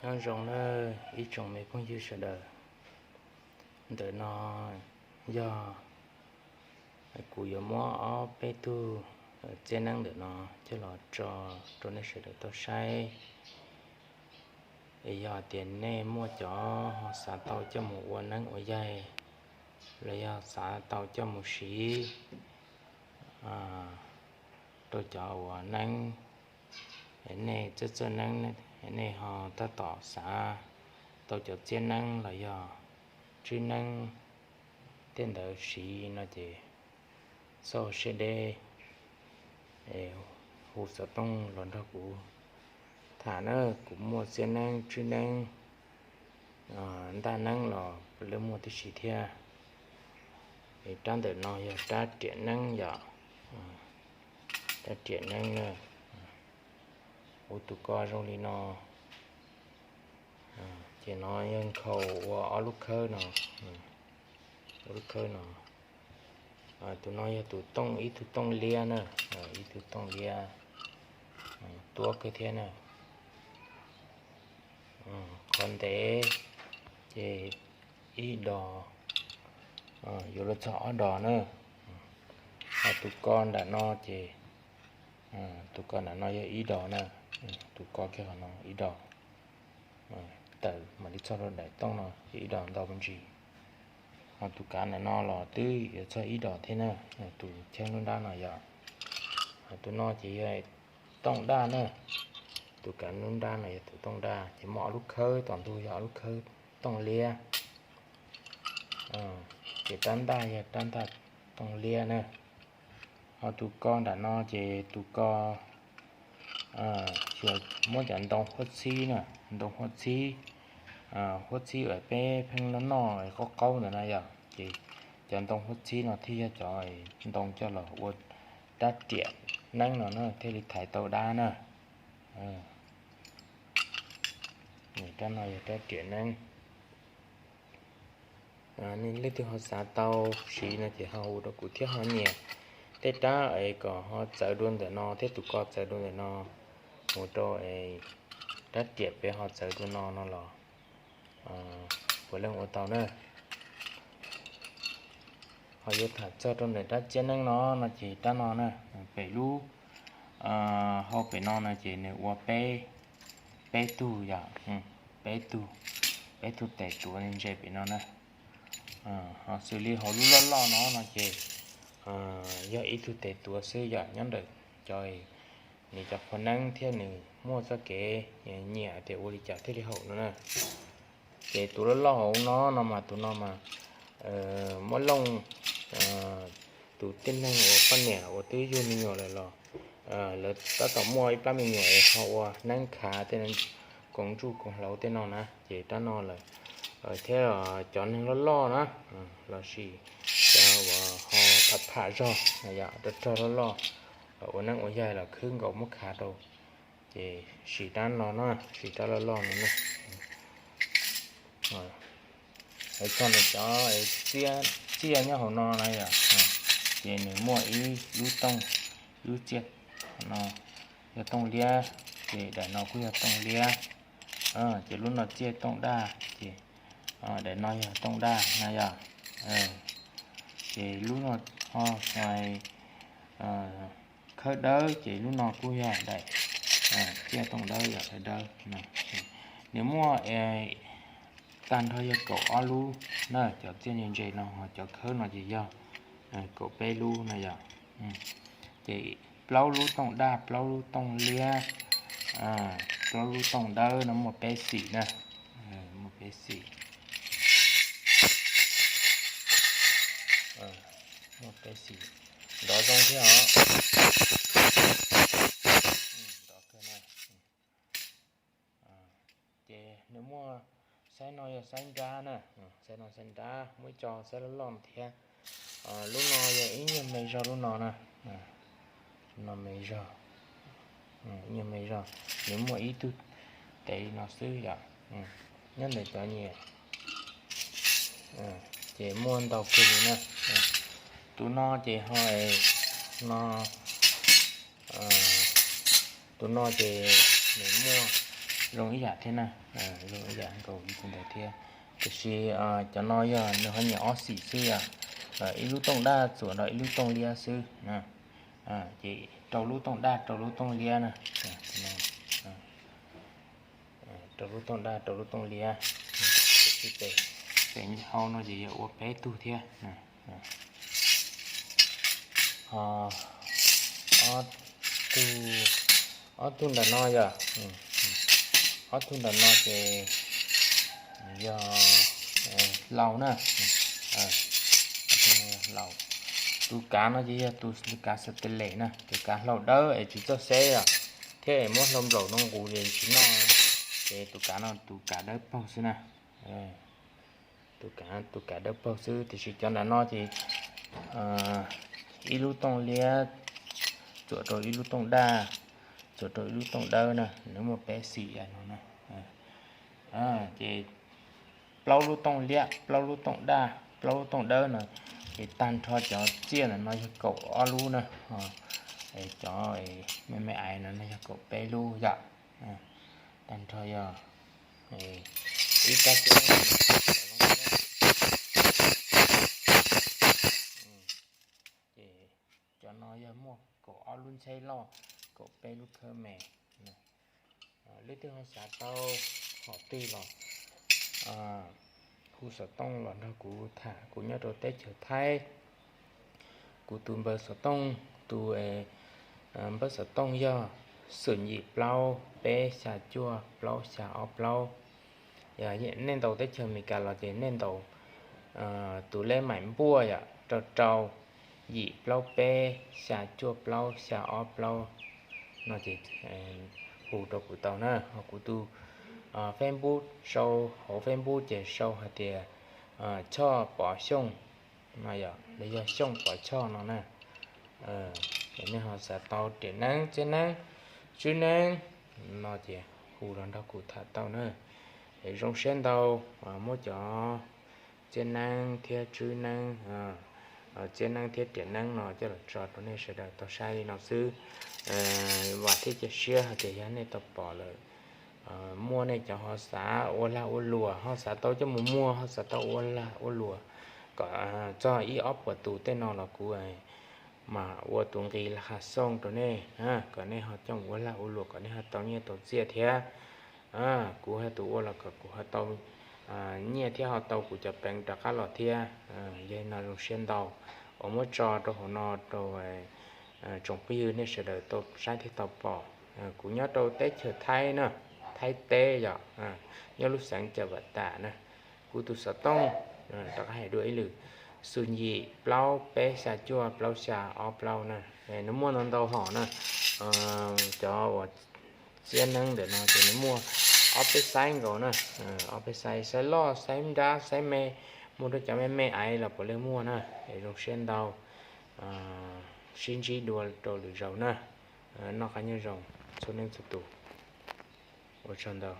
Nyob zoo nawb ib tsoom me phooj ywg sawv daws. Ntawm no yog kuv yuav muab ob peb tug txiab neeb ntawm no coj los tso rau nej sawv daws tau saib. Es yog tias nej muaj cov ho xav tau coj mus ua neeb ua yaig, los yog xav tau coj mus siv rau cov uas neeb, nej txawj txawj neeb, nej ho tab tom xav tau cov txiab neeb los yog tswb neeb tej ntawd siv no ces xauj siab deb hu xov tooj los nrog kuv tham na. Kuv muaj txiab neeb, tswb neeb, ntaj neeb los puav leej muaj tib si thiab. Es rab ntawm no yog rab riam neeb yom, rab riam neeb na. Ua tus ko zoo li no, ces no yog nkhaus ua ob lub khawb no, ob lub khawb no. Tus no yog tus tooj, ib tug tooj liab na, ib tug tooj liab tuab kawg thiab na. Qhov ntev ces ib dos, yuav luag txog ob dos na. Ho tus ko nram no ces, tus ko nram no yog ib dos na, tus ko kiag qhov no ib dos, tawm mam li txog rau daim tooj no yog ib dos ntau me ntsis. Ho tus kav nram no los twb yuav txog ib dos thiab na, tus cheeb lub nrab no yom. Ho tus no ces yog tooj daj na, tus kav lub nrab no yog tus tooj daj, ces muaj ob lub khawb, tom ntug yog ob lub khawb tooj liab. Ces rab ntaj yog rab ntaj tooj liab na. Ho tus ko nram no ces tus ko xyuas muab cov ntoo huab txhib na, ntoo huab txhib, huab txhib uas peb pheej noj noj qaub qaub ntawd na yom, ces cov ntoo huab txhib no thiaj yog cov ntoo coj los ua rab riam neeb no na thiaj li thaiv tau dab na. Rab no yog rab riam neeb. Nej leej twg ho xav tau siv no ces ho hu rau kuv thiab ho nyiam tej rab es kom ho txawv dua ntawm no thiab tus ko txawv dua ntawm no mus rau es rab riam pem ho txawv dua no no los puav leej ua tau na. Ho yuav tham txog rau ntawm rab txiab neeb no no ces rab no na, pem lub hau pem no no ces nws ua peb, peb tug yom, peb tug, peb tug tes tuav ntse pem no na. Ho xws li hauv lub loj loj no no ces yog ib tug tes tuav xwb yom, nyob ntawm cov nws cov qhua neeb thiab nws muaj txoj kev nyiam tias ua li cas thiaj li haum no na. Ces tus loj loj hauv no no mas tus no mas muab looj, tus tib neeg uas poj niam uas twb yug me nyuam lawm los lawv tab tom muaj ib plab me nyuam es ho ua neeb khav tej koom ntsuj koom hlauv tej no na ces rab no lawm. Thiab cov neeg loj loj na lossis cov uas ho tham tham zog, rog rog loj loj los ua neeb ua yaig los khwb nkaus muab khav rau ces siv rab no na, siv rab loj loj no na. Hais txog ntawm cov txiaj nyob hauv no na yom, ces nws muaj ib lub tooj, lub txiaj no yog tooj liab, ces daim no kuj yog tooj liab, ces lub no txiaj tooj daj, ces daim no yog tooj daj na yom. Ces lub no ho hais khawb dawb, ces lub no kuj yog daim txiaj tooj dawb yom, khawb dawb. Nws muaj tag nrho yog kaum ob lub na, cov txiaj ntse ntse no ho cov khawb no ces yog kaum peb lub na yom. Ces plaub lub tooj daj, plaub lub tooj liab, plaub lub tooj dawb no muaj peb xim na, muaj peb xim. Muaj peb xim, nrov zoo thiab os. Nrov kawg na. Ces nws muaj, xaib no yog xaib nrab na, xaib no xaib nrab, muaj ib co xaib loj loj thiab. Lub no yog ib nyuag me zog lub no na, no me zog, ib nyuag me zog, nws muaj ib tug tes li no xwb yom, nyob ntawm cov nyiam. Ces muaj ntau kawg li na. Tus no ces ho, no, tus no ces nws muaj zoo ib yam thiab na, zoo ib yam nkaus li ntawd thiab. Tiam sis cov no yog nws ho nyiam ob xim xwb yom, ib lub tooj daj txuam rau ib lub tooj liab xwb na. Ces rau lub tooj daj rau lub tooj liab na, rau lub tooj daj rau lub tooj liab. Ces pem hau no ces yog ua peb tug thiab. Ho ob tug ntawm no yog, ob tug ntawm no ces yog hlau na, hlau. Tus kav no ces yog tus kav xas tes les na, tus kav hlau dawb es tsis txawj xeb os, thiab es muab hlau nplaum no nqus ces tsis noj. Ces tus kav no tus kav dawb paug xwb na. Tus kav, tus kav dawb paug xwb, tiam sis cov nram no ces ib lub tooj liab txuam rau ib lub tooj daj, txuam rau ib lub tooj dawb na, nws muaj peb xim no na. Ces plaub lub tooj liab, plaub lub tooj daj, plaub lub tooj dawb no, ces tag nrho cov txiaj ntawm no yog kaum ob lub na. Cov me me aiv no no yog kaum peb lub yom. Tag nrho yog ib rab txiaj ces cov no yog muaj kaum ob lub ntxheb loj, kaum peb lub khawb me. Leej twg ho xav tau hom twg los hu xov tooj los nrog kuv tham, kuv nyob rau teb chaws Thaib. Kuv tus npawb xov tooj, tus npawb xov tooj yog xum yim plaub peb xya cuaj plaub xya ob plaub. Yog nej ntaus teb chaws Amelikas los ces nej ntaus tus lej maim npuaj yom, rau rau yim plaub peb xya cuaj plaub xya ob plaub no ces hu rau kuv tau na. Ho kuv tus Facebook, sau hauv Facebook ces sau hais tias Choj Pov Xyooj no yom, los yog Xyooj Pov Choj no na. Es nej ho xav tau riam neeb, txiaj neeb, tswb neeb no ces hu los nrog kuv tham tau na. Es zoo siab ntau, muab cov txiaj neeb thiab tswb neeb, txiaj neeb thiab riam neeb no coj los tso rau nej sawv daws tau saib li no xwb. Vam thiab cia siab hais tias yog nej tau pom lawm, muaj nej cov ho xav ua lag ua luam, ho xav tau coj mus muag, ho xav tau ua lag ua luam kom txog ib ob puas tus tej no los kuv mam ua tus nqi la ha xooj rau nej, kom nej ho coj mus ua lag ua luam kom nej ho tau nyiaj tau txiaj thiab. Kuv ho tus ua los kom kuv ho tau nyiaj thiab ho tau kuv cov peev rov qab los thiab. Yog li no zoo siab ntau uas muab tso rau hauv no rau tsoom phooj ywg nej sawv daws tau saib thiab tau pom. Kuv nyob rau teb chaws Thaib na, Thaib teb yom, nyob lub xeev Cam Vam Tam na. Kuv tus xov tooj, rov qab hais dua ib lwm, xus yim plaub peb xya cuaj plaub xya ob plaub na. Nws muaj ntau ntau hom na. Cov uas txiaj neeb ntawm no ces nws muaj ob peb xaiv nkaus na, ob peb xaiv, xaiv loj xaiv nrab xaiv me, muaj rau cov me me aiv los puav leej muaj na. Es zoo siab ntau, sib ntsib dua rau lwm zaus na. Noj qab nyob zoo txhua leej txhua tus, ua tsaug ntau.